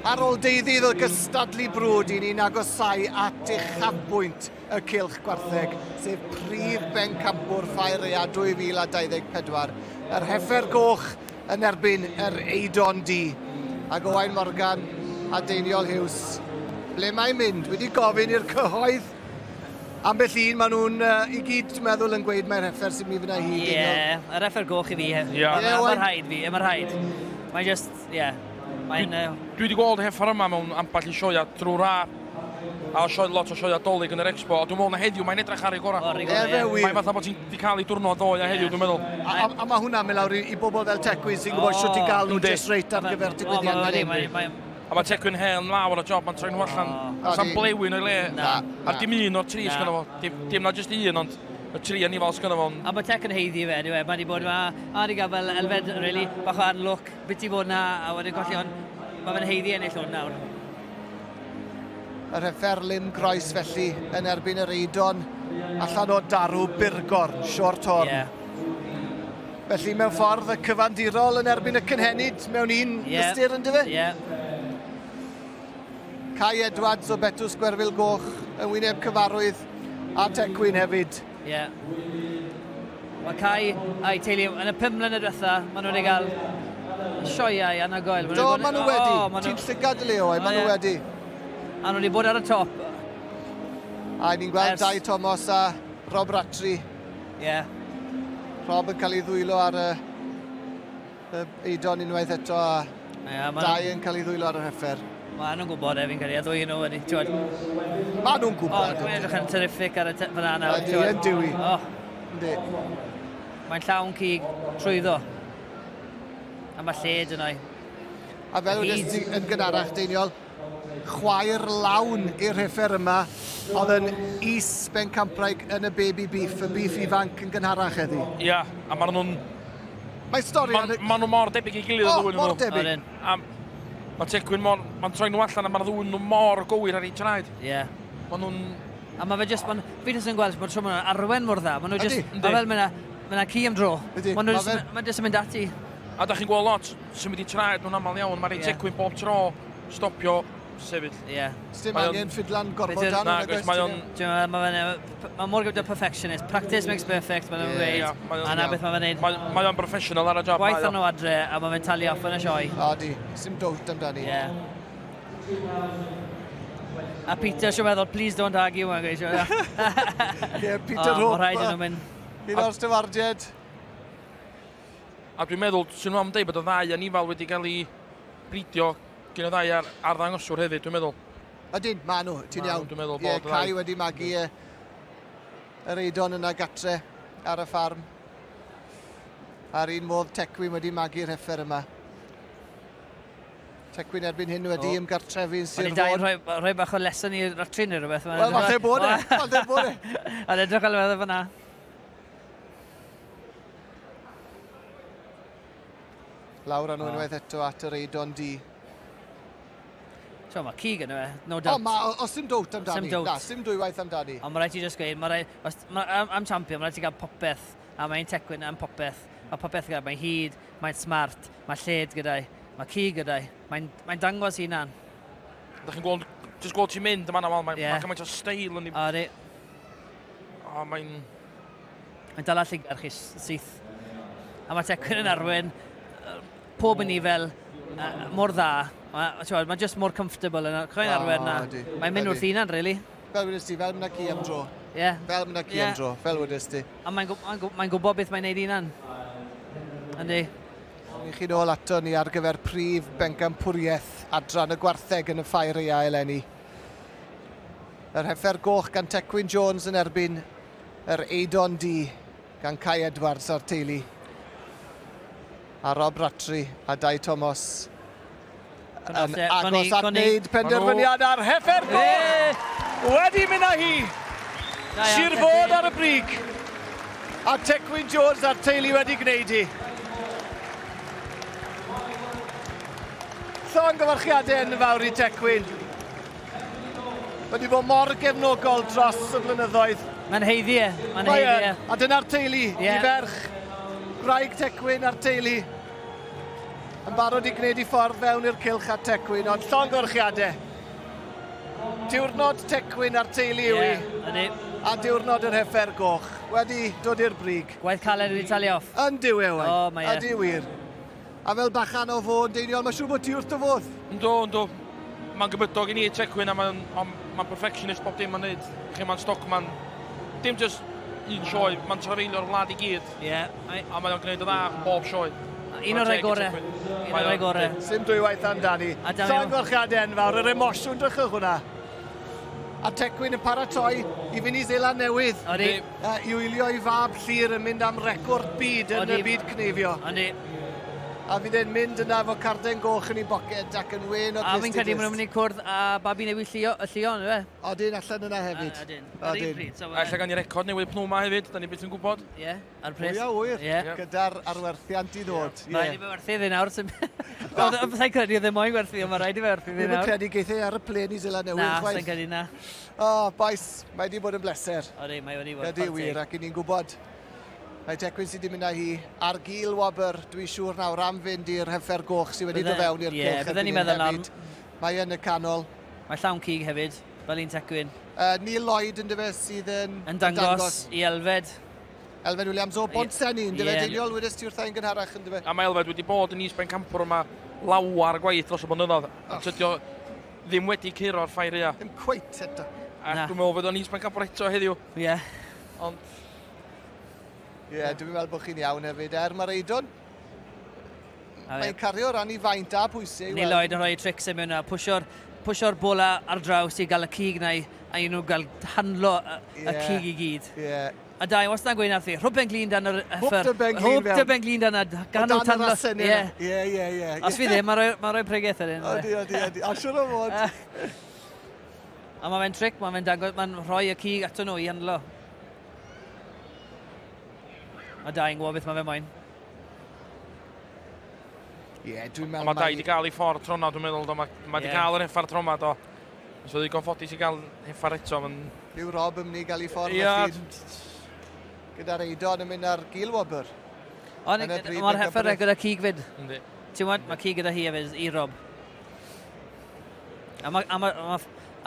Ar ôl deuddydd o gystadlu brwd, i ni'n agosáu at uchafbwynt y Cylch Gwartheg, sef prif bencampwr Ffair Aeaf 2024, yr Heffer Goch yn erbyn yr Eidon Du. Ac Owain Morgan a Deiniol Hughes, ble mae'n mynd? Wedi gofyn i'r cyhoedd ambell un, maen nhw'n uh, i gyd, dwi'n meddwl, yn gweud mae'r heffer sy'n mynd fyna hi. Ie, yeah, yr heffer goch i fi. Ie, yeah. yeah, Mae'n rhaid fi, mae'n rhaid. Mae'n just, ie. Yeah. Mae'n... Dwi, dwi wedi gweld heffer yma mewn ambell i sioia drwy'r a a sioe, lot o sioia dolyg yn yr expo, a dwi'n meddwl na heddiw mae'n edrych ar ei gorau. Ar ei gorau, ie. Mae'n fatha bod ti'n di cael ei diwrnod ddoe a heddiw, dwi'n meddwl. A, a, a mae hwnna'n mynd lawr i, i bobl fel Tecwyn sy'n gwybod oh, sut i gael nhw just reit ar gyfer digwyddiad fel hyn. A mae Tecwyn hen lawr o job, mae'n troi nhw allan. Oh. Sa'n blewyn o'i le. Na. A dim un o'r tri sgynno fo. Dim, dim na jyst un, ond y tri anifal sgynno fo. A mae Tec yn heiddi fe, anyway. Mae wedi bod yma, a wedi gael fel elfen, really, bach o anlwc, biti bod na, a wedyn colli, ond mae fe'n heiddi ennill hwn nawr. Yr hefferlym groes felly yn erbyn yr Eidon allan o darw Burgorn, short horn. Yeah. Felly mewn ffordd y cyfandirol yn erbyn y cynhenid mewn un yeah. ystyr yn dyfe? Yeah. Kai Edwards o Betws Gwerfyl Goch yn wyneb cyfarwydd a Tecwyn hefyd. Ie. Yeah. Mae Kai a'i teulu yn y 5 mlynedd diwetha, maen nhw wedi cael sioeau anhygoel. Do, maen nhw wedi. Oh, ma Ti'n llygad y le oe, maen nhw wedi. A nhw wedi bod ar y top. A ni'n gweld Ers... Dai Thomas a Rob Ratri. Ie. Yeah. Rob yn cael ei ddwylo ar y, y Eidon unwaith eto a yeah, ma Dai yn cael ei ddwylo ar yr heffer. Mae nhw'n gwybod e, fi'n credu, a ddwy nhw wedi, ti'n Mae nhw'n gwybod. O, mae'n edrych yn terrific ar y fyna nawr. Ydy, yn diwy. Oh. Yndi. Mae'n llawn cig trwyddo. A mae lled yno. A fel wedys ti yn gynharach, Deiniol, chwaer lawn i'r heffer yma, oedd yn is bencampwraig yn y baby beef, y beef ifanc yn gynharach heddi. Ia, a maen nhw'n... Mae stori... Maen ma nhw mor debyg i gilydd o, y ddwy mor debyg. A mae Tecwyn mor... Mae'n troi nhw allan a mae'r ddwy nhw mor gywir ar eu traed. Ie. Yeah. Maen nhw'n... A mae fe just... Ma, fi jyst yn gweld bod tro maen nhw'n arwen mor dda. Maen nhw just... Ydy. Mae fel mae yna ci am dro. Ydy. Maen nhw just, ma just yn mynd ati. A da chi'n gweld lot symud i traed nhw'n aml iawn. Mae'r Ie. Tecwyn bob tro stopio, sefyll. Ie. Sdim Mae o'n- angen ffidlan gorfod Beth yw'r- dan. Na, agos, mae o'n... Ti'n meddwl, mae fe'n... Mae mor gyda perfectionist. Practice makes perfect, maen nhw'n Ie. dweud. Ie, mae o'n- A na beth mae fe'n neud. Mae, mae o'n professional ar y job. Gwaith mae o. arno adre, a mae fe'n talu off yn y sioe. O, di. Sdim dowt amdani. Ie. A Peter, siw meddwl, please don't argue, mae'n gweud. Ie, Peter Hope. Hope. Mae rhaid i nhw mynd. Un o'r stiwardiaid. A dwi'n meddwl, sy'n nhw'n dweud bod y ddau anifal wedi cael ei bridio gen y ddau ar, arddangoswr hefyd, dwi'n meddwl. Ydyn, ma nhw, ti'n Ma' nhw, iawn. dwi'n meddwl Ie, bod y Kai ddau. wedi magu y, yr eidon yna gatre ar y ffarm. A'r un modd Tecwyn wedi magu'r heffer yma. Tecwyn erbyn hyn wedi O. ymgartrefu yn Sir O'n i dau Fôn. rhoi, rhoi bach o lesson i Ratri neu rhywbeth. Wel, falle bod e, falle bod e. O'n edrych ar lefel fyna. Lawr â nhw unwaith eto at yr Eidon Du. So, mae cig yna fe, no doubt. O, ma, os dim dowt amdani. Sim dowt. Na, sim dwywaith amdani. Ond mae rhaid ti just gweud, mae rhaid, os, ma, am, am champion, mae rhaid ti gael popeth. A mae'n tecwyn am popeth. Mae popeth gyda, mae'n hyd, mae'n smart, mae lled gyda'i, mae cig gyda'i. Mae'n mae dangos hunan. Da chi'n gweld, just gweld ti'n mynd yma, mae'n Ie. yeah. gymaint o steil yn ei... O, di, O, mae'n... Mae'n dala llygaid chi syth. A mae Tecwyn yn arwen pob yn fel uh, mor dda. Mae ma just mor comfortable yn coen arwen na. Mae'n mynd wrth hunan, really. Fel wedys ti, fel mynd â ci am dro. Yeah. Fel mynd â ci yeah. am dro, fel wedys ti. A mae'n mae mae gwybod beth mae'n neud hunan. Yndi. Ni chi nôl ato ni ar gyfer prif bencampwriaeth adran y gwartheg yn y ffair eia eleni. Yr heffer goch gan Tecwyn Jones yn erbyn Yr Eidon Du gan Kai Edwards a'r teulu. A Rob Ratri a Dai Thomas yn agos at wneud penderfyniad ar heffer goch! Wedi mynd â hi! Sir Fôn ar y brig! A Tecwyn Jones a'r teulu wedi gwneud hi. Llongyfarchiadau enfawr i Tecwyn. Wedi bod mor gefnogol dros y blynyddoedd. Mae'n heiddi e. Mae'n heiddi e. A dyna'r teulu, yeah. i ferch, gwraig Tecwyn a'r teulu. Yn barod i gwneud i ffordd fewn i'r cylch at Tecwyn, ond llongyfarchiadau. Diwrnod Tecwyn a'r teulu yw i. Ydy. A diwrnod yr heffer goch wedi dod i'r brig. Gwaith caled wedi talu off. Yn dyw e, Owain. O, mae e. Ydy wir. A fel bachan o fôn, Deiniol, mae'n siŵr bod ti wrth dy fodd. Yndw, yndw. Mae'n gymydog i ni, Tecwyn, a mae'n ma perfectionist bob dim mae'n neud. Chi, mae'n stockman. Dim just un sioe, mae'n trafeilio'r wlad i gyd. Ie. Yeah. A mae'n gwneud y dda bob sioe. Un o'r rhai gore. Un o'r rhai gore. Sim dwywaith amdani. Llongyfarchiadau enfawr, yr emosiwn drychwch hwnna. A Tecwyn yn paratoi i fynd i Seland Newydd. Odi. I wylio i fab Llyr yn mynd am record byd yn y byd cneifio. Odi. A fydd e'n mynd yna efo carden goch yn ei boced ac yn wên o A fi'n credu maen nhw'n mynd i cwrdd â babi newydd Llio, y Llion, yw e? Odyn, allan yna hefyd. Odyn. Ar un pryd. So, A ella gan i record newydd pnwma hefyd, da ni byth yn gwybod. Ie, ar pres. Pwy a ŵyr, Ie. gyda'r arwerthiant i ddod. Mae rhaid i fe werthu iddi nawr. Sa'n credu oedd e moyn werthu, ond mae rhaid i fe werthu iddi Dwi'm yn nawr. credu geith e ar y plen i Seland Newydd Na, chwaith. sa'n credu na. O, bois, mae wedi bod yn bleser. Odi, mae wedi bod. Ydy wir, ac i ni'n gwybod Mae Tecwyn sydd wedi mynd â hi ar gil wobr, dwi'n siŵr nawr, am fynd i'r heffer goch sydd wedi dod fewn i'r yeah, cylch. Bydden ni'n meddwl am... Mae yn y canol. Mae llawn cig hefyd, fel un Tecwyn. Neil Lloyd yn dyfe sydd yn... Yn dangos, dangos. i Elfed. Elfed Williams o Bontsenni, yn dyfe. Yeah. Deiniol, wedys ti wrtha i'n gynharach, yn dyfe. A mae Elfed wedi bod yn is-bencampwr yma lawar gwaith dros y blynyddoedd. Oh. Tydio ddim wedi curo'r ffair ia. Ddim cweit eto. A dwi'n meddwl fydd o'n is-bencampwr eto heddiw. Ie. Yeah. Ond Ie, yeah, dwi'n meddwl bod chi'n iawn hefyd. Er mae'r Eidon, mae'n cario ran i faint a pwysau. Neil Lloyd yn rhoi trics i mewn a pwysio'r pwysio'r bola ar draws i gael y cig na i, a i nhw gael handlo y, yeah. y cig i gyd. Yeah. A da, i wastad yn gweud wrthi, rhwb ben glin dan yr effer. Hwb dy ben glin Hwb dy ben glin dan y... Gan nhw tan... Ie, ie, ie, ie. Os fi ddim, mae'n rhoi, ma rhoi pregeth ar hyn. Odi, odi, odi. A siwr o fod. A mae fe'n tric, mae fe'n dangos, mae'n rhoi y cig ato nhw i handlo. Mae Dai yn gwybod beth mae fe moyn. Ie, yeah, dwi'n meddwl... Mae Dai wedi cael ei ffordd tro na, dwi'n meddwl. Do. Mae, mae wedi yeah. cael yr heffa'r tro ma, do. Os oedd digon ffodus i gael heffa'r eto, mae'n... Yw Rob yn mynd i gael ei ffordd yeah. Gyda'r Eidon yn mynd ar gil wobr. Ond mae'r heffa'r gyda cig fyd. Yndi. Ti'n gwybod, mae cig gyda hi hefyd i Rob. A mae ma, ma,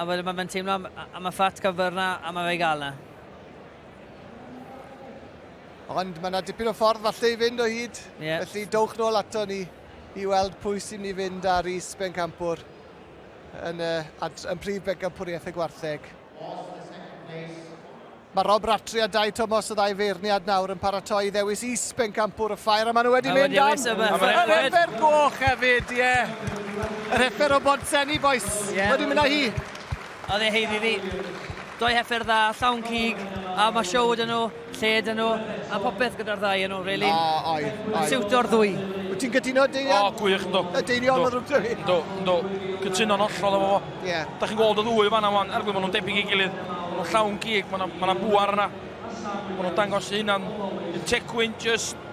a ma, ma, ma teimlo am, am y ffat cyfer na, a mae fe i gael na. Ond mae yna dipyn o ffordd falle i fynd o hyd. Yeah. Felly dowch nôl ato ni i weld pwy sy'n mynd i fynd ar is bencampwr yn, y, yn prif bencampwriaeth y gwartheg. Mae Rob Rattray a Dai Tomos y ddau feirniad nawr yn paratoi i ddewis is bencampwr y ffair a maen nhw wedi mynd am yr heffer goch hefyd, ie. Yeah. Yr heffer o Bontsenni, boys. Yeah. Wedi mynd â hi. Oedd e heiddi fi. Doi heffer dda, llawn cig, a mae show dyn nhw, lle dyn nhw, a popeth gyda'r ddau yn nhw, really. O, oedd, oedd. Siwto'r ddwy. Wyt ti'n cytuno, Deiniol? O, gwych, ynddo. Y Deiniol, mae ddrwg fi. Ynddo, ynddo. Cytuno'n hollol efo fo. Ie. Yeah. Da chi'n gweld y ddwy fanna wan, er maen nhw'n debyg i gilydd. Maen nhw'n llawn gig, mae yna ma bwar yna. Maen nhw'n dangos eu hunan. Tecwyn, just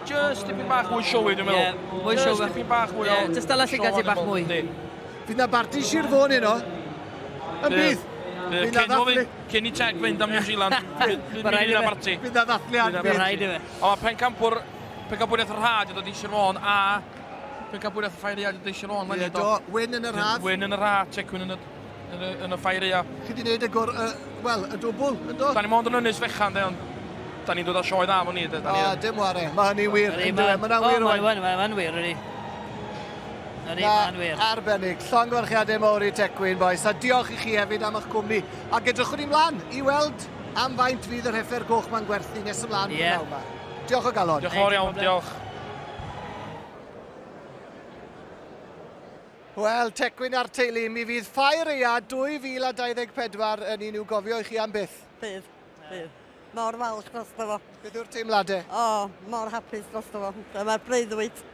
just dipyn bach mwy showy, dwi'n meddwl. Yeah, mwy showy. Just dipyn bach mwy o... Yeah, just dala llygad i bach mwy. Fydd na barti Sir Fôn heno. Yn bydd. Fydd na ddathlu. Cyn i Teg fynd am New Zealand, fydd na barti. Fydd na ddathliad. Bydd rhaid i fe. Ond mae pencampwr, pencampwriaeth yr haf wedi dod i Sir Fôn a pencampwriaeth y Ffair Aeaf wedi dod i Sir Fôn. Ie, do. Wyn yn yr haf. Wyn yn yr haf, Tecwyn yn y, yn y, yn y Ffair Aeaf. Chi wedi gwneud y gwr, uh, wel, y dwbl, yn do? Da ni mond yn ynys fechan, de, ond da ni'n dod â sioe dda fo'n ni. O, dim ware. Mae hynny'n wir. Mae hynny'n wir. Mae'n wir, ydy. Ydy, mae'n wir. Arbennig. Llongyfarchiadau mawr i Tecwyn, boys. A diolch i chi hefyd am eich cwmni. Ac edrychwn ni mlaen i weld am faint fydd yr heffer goch ma'n gwerthu nes ymlaen yeah. yma. Diolch o galon. Diolch yn fawr iawn, diolch. Wel, Tecwyn a'r teulu, mi fydd Ffair Aea 2024 yn un i'w gofio i chi am byth. Bydd, bydd. Mor falch drosto fo. Beth yw'r teimladau? O, mor hapus drosto fo. Dyma'r breuddwyd.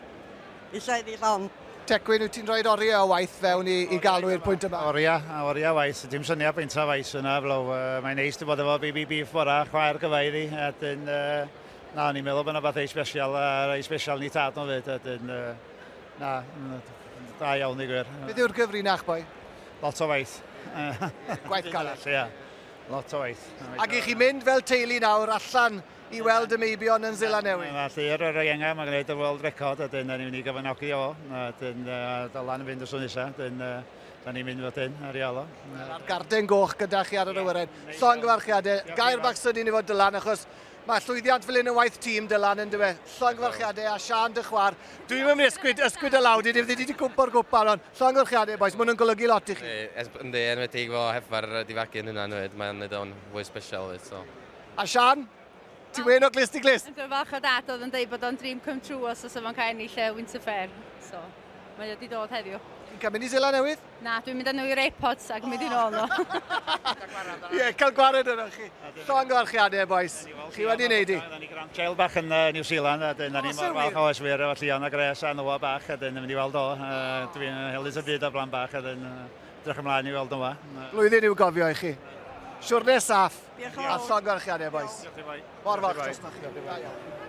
Eisiau iddi llon. Tecwyn, wyt ti'n rhoi oriau o waith fewn i, i galw i'r pwynt yma? Oriau, a oriau waith. Dim syniad faint o waith yna, flow. Uh, mae'n neis di bod efo BB Beef bora, chwaer gyfaidd i. A dyn, uh, na, o'n i'n meddwl bod yna beth ei special, a rei special ni tad nhw fyd. A dyn, uh, na, da iawn i gwir. Beth yw'r gyfrinach, boi? Lot o waith. Gwaith caled. Ie, lot o waith. Ac i chi mynd fel teulu nawr allan i weld y meibion yn Seland Newydd. Mae Llyr yr ienga, mae'n gwneud y world record, a dyn, ni'n mynd i gyfanogi o, a dyn, Dylan yn fynd y swn nesa, dyn, da ni'n mynd fod dyn ar ei ôl o. A'r garden goch gyda chi ar yr awyren. Llongyfarchiadau, gair bach sydyn i fod Dylan, achos mae llwyddiant fel hyn yn waith tîm Dylan yn dywe. Llongyfarchiadau a Siân dy chwar. Dwi'n mynd i ysgwyd, ysgwyd y law, di ddim wedi cwmpo'r gwpan, ond llongyfarchiadau, boys, maen nhw'n golygu lot i chi. Yndi, enwedig efo hefar di fagu yn hynna hefyd, mae'n neud o'n fwy special hefyd, so. A Siân, ti'n wên o glust i glust. Dwi'n falch o dad oedd yn dweud bod o'n dream come true os oes fo'n cael ennill y Winter Fair. So, mae o wedi dod heddiw. Ti'n cael mynd i Seland Newydd? Na, dwi'n mynd â nhw i'r airpods ac mynd i nôl nhw. Ie, cael gwared yno chi. Llongyfarchiadau, boys. Chi wedi wneud i. Da ni grandchild bach yn New Zealand, a dyn, da ni mor falch oes wir efo Llion a Gres a Noah bach, a dyn, yn mynd i weld o. Dwi'n helus y byd o blan bach, a dyn, edrych ymlaen i weld Noah. Blwyddyn i'w gofio i chi. Siwrne saff. Diolch yn A fawr. llongyfarchiadau, boys. Mor falch drostoch chi. Da iawn.